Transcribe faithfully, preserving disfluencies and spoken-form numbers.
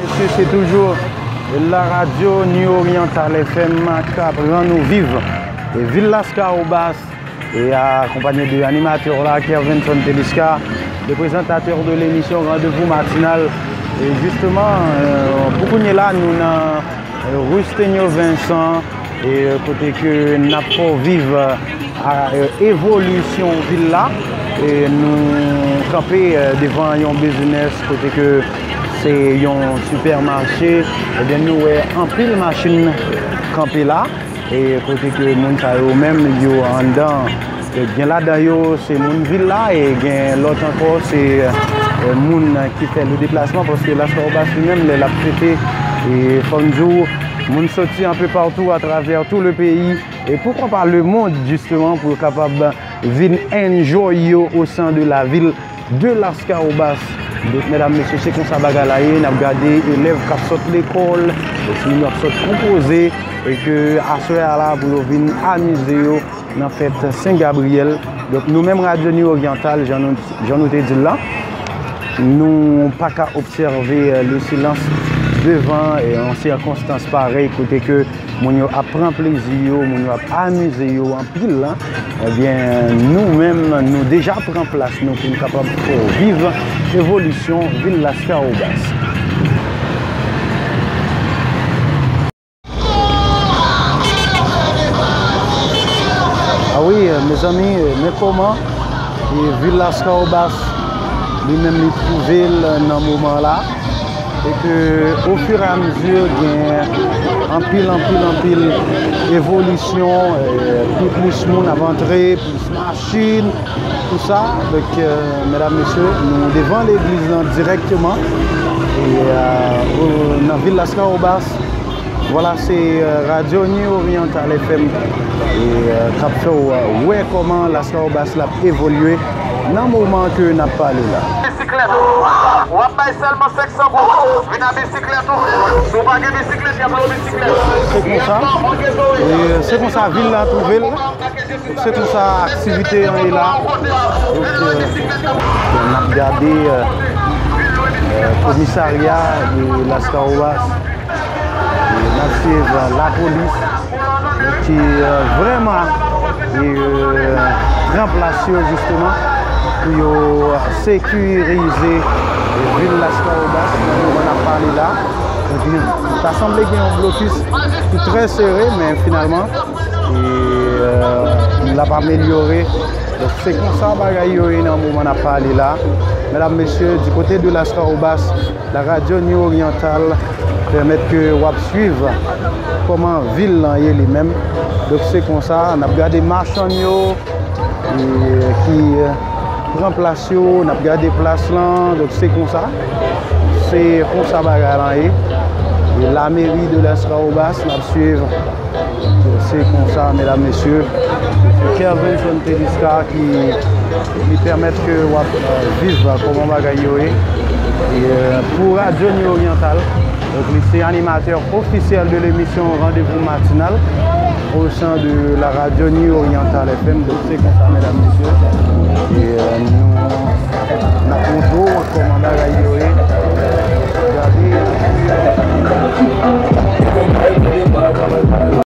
Mesye, se toujou la radyo New Oriental F M k ap rann ou viv. E vil Laskawobas, e akonpanye de animatè la, Kervenson Tedesca, le prezantatè de lemisyon Randevou Matinal. E jisteman, euh, pou kounye la, nou nan, euh, Rustenio Vincent, e kote ke n ap fè w viv, euh, a, euh, evolisyon vil la. E nou kanpe, euh, devan yon biznis kote ke se yon sipèmache. Ebyen, nou wè anpil machin kanpe la. E kote ke moun sa yo menm, yo anndan. E gen ladan yo, se moun vil la, e gen lòt ankò, se, euh, moun ki fè le deplasman, paske Laskawobas li menm, lè l ap fete, e fò n di w, moun soti anpe patou atravè tou le peyi, e poukwa pa le mond, jisteman, pou yo kapab vin enjoy yo au sein de la ville de Laskawobas. Donk, medam, mesye, se konsa bagay la ye, n ap gade elèv k ap sot lekòl, e moun yo ap sot konpoze, e ke aswè a la, pou yo vin amize yo, nan fèt Sen Gabriyèl. Donk, nou menm, Radyo New Oriental, jan nou, jan nou te di l la, nou pa ka obsève, euh, le silans devan, euh, yon sikonstans parèy kote ke moun yo ap pran plezi yo, moun yo ap amize yo anpil la. Ebyen, nou menm, nou deja pran plas nou pou nou kapab fè w viv evolisyon vil Laskawobas. Ah wi, euh, mezanmi, euh, men kòman, e, vil Laskawobas, li menm, li twouve l nan moman la. E ke, au fur et à mesure, gen anpil, anpil, anpil evolisyon, euh, pi plis moun ap antre, plis machin, tou sa. Donk, euh, medam, mesye, nou devan legliz lan dirèkteman. E, euh, o, nan vil Laskawobas, Vwala, se, euh, Radyo New Oriental F M, e, euh, k ap fè w, euh, wè kòman Laskawobas l ap evolye nan moman ke n ap pale la. Bisiklèt. W ap bay sèlman senk san goud. Vin a bisiklèt ou. Si w pa gen bisiklèt, y ap lwe w bisiklèt. Se konsa. E se konsa vil la twouve l. Se konsa aktivite an ye la. Donk, euh, n ap gade, euh, euh, komisarya de Laskawobas. E n ap swiv lapolis ki, euh, vrèman, e, euh, pran plas yo jisteman pou yo sekirize vil Laskawobas nan moman n ap pale la. Epi, ta sanble gen yon blokis ki trè sere, men finalman, e, euh, l ap amelyore. Donk, se konsa bagay yo ye nan moman n ap pale la. Medam, mesye, du côté de Laskawobas, la radio New Oriental pèmèt ke w ap swiv kòman vil lan ye li menm. Donk, se konsa, n ap gade machann yo, e, ki, e, pran plas yo, n ap gade plas lan. Donk, se konsa. Se konsa bagay lan ye. E la mairie de Laskawobas, n ap swiv. Se konsa, medam, mesye. Se Kervenson Tedesca ki, ki pèmèt ke w ap, euh, viv kòman bagay yo ye. E, euh, pou Radio New Oriental, donk, li se animatè ofisyèl de lemisyon Randevou Matinal au sein de la radio New Oriental F M. Donk, se konsa, medam, mesye. E, euh, nou, n ap montre w kòman bagay yo ye. Gade.